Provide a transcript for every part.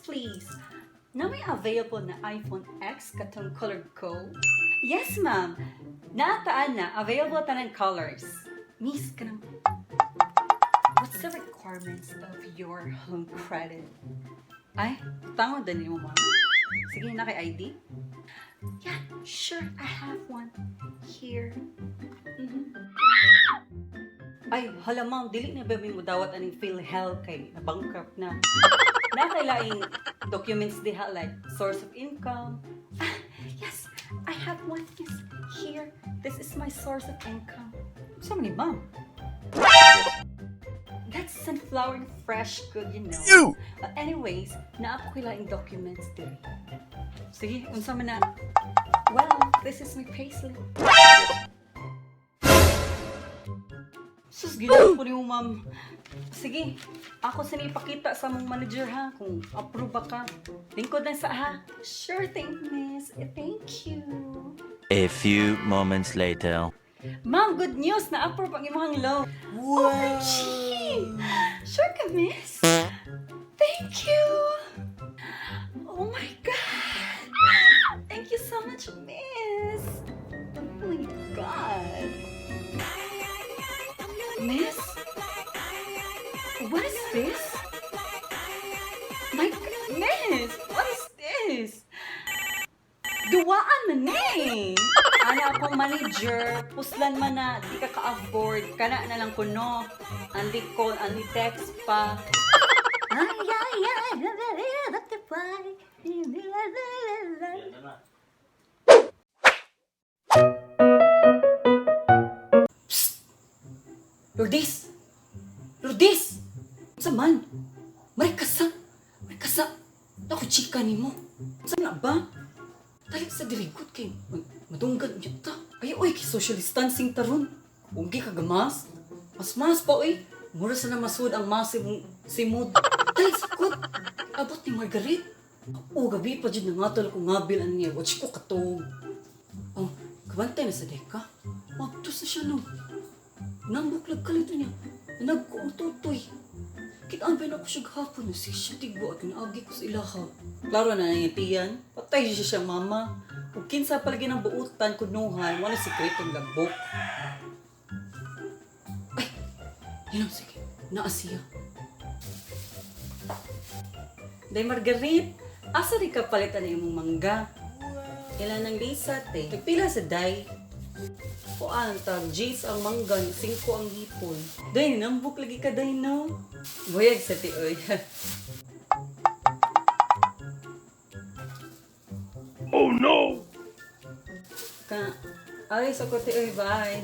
please. Naa may available na iPhone X katong color gold? Yes, ma'am. Naa ta ana, available tanan colors. Miss, kanang, what's the requirements of your home credit? Ay, utangon din mo, ma'am. Sige, naa kay ID? Yeah, sure, I have one. Here. Ay, hala ma'am, dili na ba mi modawat aning PhilHealth kay na bankrupt na. Naa kay laing documents diha like source of income? Ah, yes, I have one. Yes, here. This is my source of income. Unsa man ni, ma'am? That's sunflower and fresh good. You! But anyways, naa po koy laing documents diri. Sige, unsa man na? Well, this is my payslip. Sus, ginawa po nimo, ma'am. Sige, ako sa ipakita sa among manager ha, kung approve ba ka. Lingkod lang sa ha. Sure thing, miss. Thank you. A few moments later. Ma'am, good news! Na-approve ang imong loan. Wow! OMG! Sure ka, miss? Thank you! Oh my God! Thank you so much, miss! Oh my God! Miss? What is this? My God, miss! What is this? Duwaan man ni! Ana akong manager, puslan man na, di ka ka-afford, kana na lang kuno. Only call, only text pa. Ay, ay, ay, butterfly. Psst! Lourdes! Lourdes! Unsa man? Marikasa! Marikasa! Ako chika nimo. Unsa na ba? Dali sa dirigot kay madunggan unya ta. Ay oy, kay social distancing taron. Unggi ka gamas. Mas mas pa oy. Mura sa na masud ang massive simod. Dali sa kut. Abot ni Margaret. O gabi pa jud nangatol ko ngabil ani niya. Watch ko katog. Oh, kabantay na sa deka. Magtos na siya no. Nambok kalito niya. Nagko ang tutoy. Kitaan pa na ako siya gahapon. Si siya tigbo at naagi ko sa ilaha. Klaro na nangitiyan. Patay siya siyang mama. Kung kinsa palagi ng buutan, kunuhan, wala sikretong lagbok. Ay! Yun ang sige. Naa siya. Day Margaret, asa di ka palitan na imong mangga? Ilan ang lisa, te? Nagpila sa day? Kuan, tag J's ang mangga, 5 ang hipon. Day, nambok lagi ka, day, no? Buyag sa ti, oy. Oh no! Ka, ay, sa ko ti, oy, bye.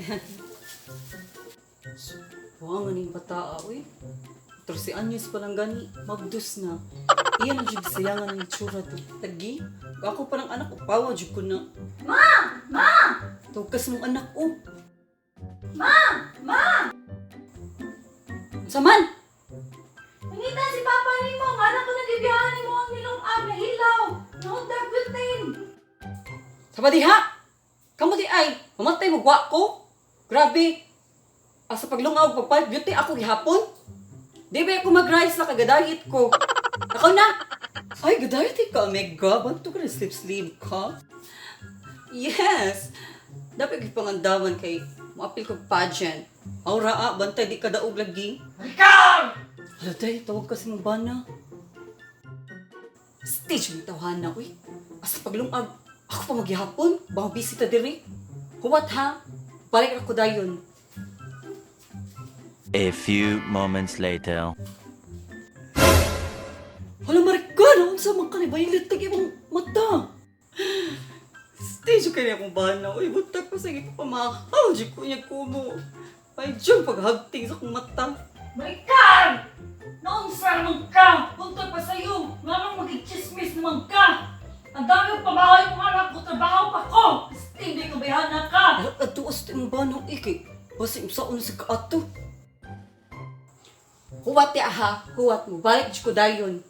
Buwangan ni bata, oy. 13 anyos pa lang gani, magdus na. Iyan ang jud sayangan ng itsura to. Lagi, ako pa lang anak ko, pawa jud ko na. Ma! Ma! Tugas mong anak, oh. Ma! Ma! Unsa man? Nangita si Papa nimo, nga na ko nagibiyahan nimo ang nilong-ag na hilaw. Naundag butane. Sa diha! Kamo di ay, mamatay mo gwa ko. Grabe. Asa paglungaw pagpalit beauty ako gihapon. Di ba ako mag-rise na kagadayit ko? Ako na! Ay, gadayit ka, omega. Banto ka na sleep-sleep ka? Yes! Dapat gipangandaman kay maapil kog pageant. Aura ah, bantay di ka daog lagi. Ikaw! Hala day, tawag kasi mong bana. Stage ng tawhana, uy. Asa paglungag, ako pa maghihapon. Baka busy ta diri. Huwat ha, balik ako dayon. A few moments later. Hala Maricar, unsa man ka ni violet tag imong mata. Stage kay akong bana, uy, buntag pa sa ipapamahaw, di ko niya kumo. Ay, diyang paghagting sa akong mata. Maricar! Naunsa naman ka! Buntag pa sa'yo! Nga magigchismis naman ka! Ang dami kong pamahay kong anak ko, trabaho pa ko! Hindi ko bayhana ka! Hala, atuos ti imong bana, iki. Basi imsaon sa kaato. Huwat ti aha, huwat mo. Balik di ko dayon.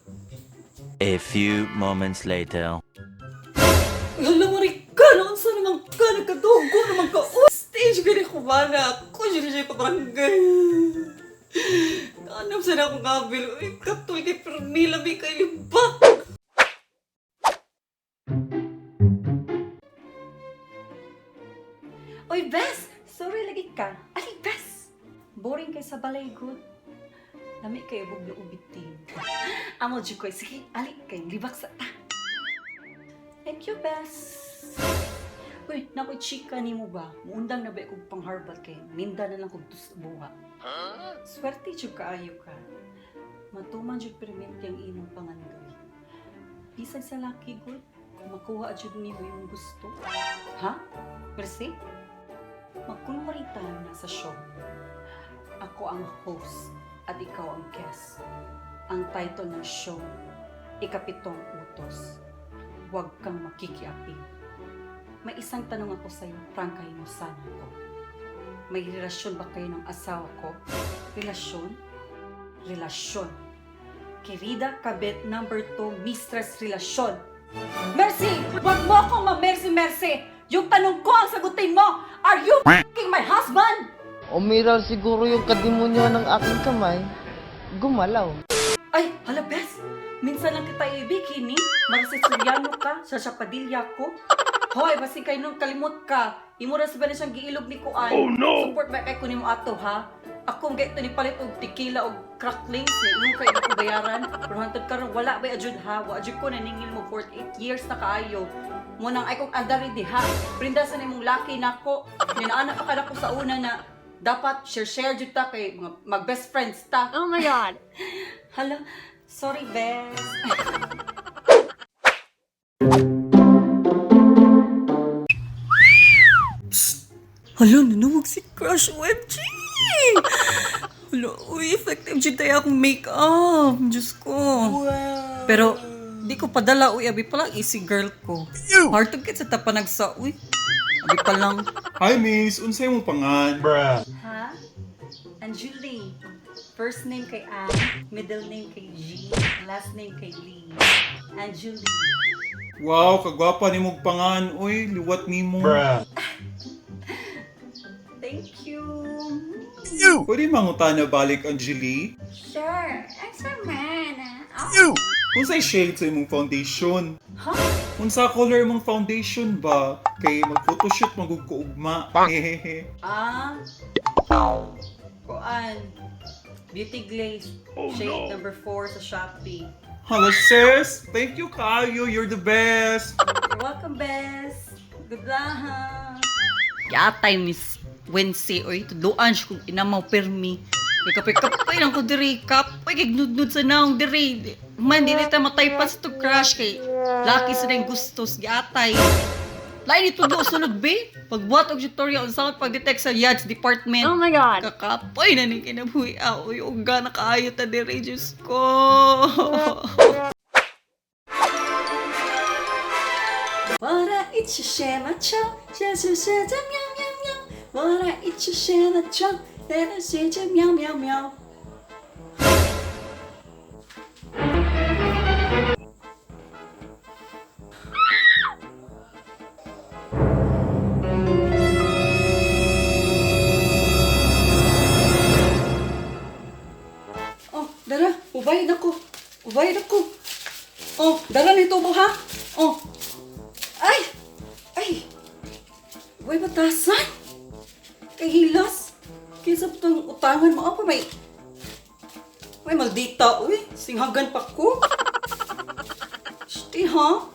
A few moments later. Uy, hala Maricar, unsa naman ka, nagkadugo naman ka. Oh, stage ka ni Kumana. Ako siya siya pabarangay. Kaanam sa na akong kabil. Uy, katoy kay Permila, may kailibak. Oy, Bes! Sorry lagi ka. Ali, Bes! Boring kay sa balay, good. Lami kayo buglo ubitin. Amo, jud ko. Sige, ali kay libak sa ta. Thank you, Bes. Uy, nakoy chika nimo ba? Muundang na ba kog pang herbal kay ninda na lang kog tus buha. Swerte jud kaayo ka. Matuman jud permente ang imong pangandoy. Bisag sa laki gud, kung makuha jud nimo yung gusto. Ha? Mercy? Magkunwari tayo na sa show. Ako ang host at ikaw ang guest. Ang title ng show, Ikapitong Utos. Huwag kang makikiaping. May isang tanong ako sa'yo, prangkahin mo sana ako. May relasyon ba kayo ng asawa ko? Relasyon? Relasyon. Querida Kabet number 2, Mistress Relasyon. Mercy! Huwag mo akong ma-mercy, mercy! Yung tanong ko ang sagutin mo! Are you f***ing my husband? Umiral siguro yung kadimonyo ng aking kamay. Gumalaw. Ay, hala bes! Minsan lang kita ibigin, ni. Maricel Soriano ka, Sasha Padilla ko. Hoy, basi kay nung kalimot ka. Imo ra sa ba na siyang giilog ni Kuan. Oh, no! Support ba kay kunin mo ato, ha? Ako ang gaito ni palit og tequila og cracklings ni imong kay ko bayaran. Pero hantod karon wala bay ajud ha. Wa ajud ko naningil mo 48 years na kaayo. Mo nang ay kong andari diha. Prinda sa nimong laki nako. Ninaana pa kada ko sa una na dapat share-share jud ta kay mga mag best friends ta. Oh my God. Hala, sorry, Bes. Hala, nanawag si Crush OMG! Hala, uy, effective dyan tayo akong makeup. Diyos ko. Pero, di ko padala, uy, abi pa lang easy girl ko. Hard to get sa tapanagsa, uy. Abi pa lang. Hi miss, unsay mong pangan? Ha? Anjuli. First name kay Ann, middle name kay G, last name kay Lee. Anjuli. Wow, kagwapa nimong pangan. Uy, liwat nimo. Thank you. Pwede mangutana balik Anjali? Sure. Asa man? Oh, Unsay shade sa imong foundation? Ha? Unsa color imong foundation ba? Kay mag-photoshoot magug ko ugma. Hehehe. Ah. Kuan. Beauty Glaze. Oh, shade no. number 4 sa Shopee. Hala sis, thank you kaayo, you're the best. You're welcome, Bes. Good luck, ha. Yatay, Miss Wednesday, oy. Tudluan siya kung inamaw permi. Kapoy-kapoy lang ko diri. Kapoy, gignudnud sa naong diri. Man, di na matay pa sa to crush kay laki sa nang gustos. Yatay. Lain ni tudlo sunod, be. Pagbuhat og tutorial, unsa pag-detect sa yachts department. Oh my God. Kakapoy na ni kinabuhi. Ah, uy, uga na kaayo ta diri, Diyos ko. 我来一起学马球，学学学着喵喵喵。我来一起学马球，学着学着喵喵喵。Oh, dara, ubayad ako. Ubayad ako. Oh, dara ni tubo ha. Oh. Ay! Ay! Uy, batasan! Kay hilas! Kaysa itong utangan mo ako, may... May maldita, uy. Singhagan pa ko. Shti, ha?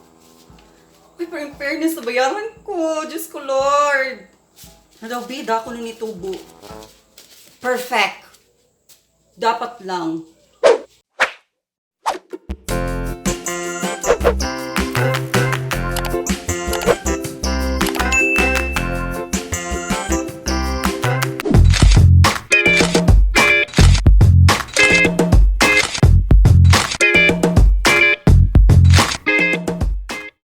Uy, pero in fairness, nabayaran ko. Diyos ko, Lord. Nadaw, bida ako nung nitubo. Perfect. Dapat lang.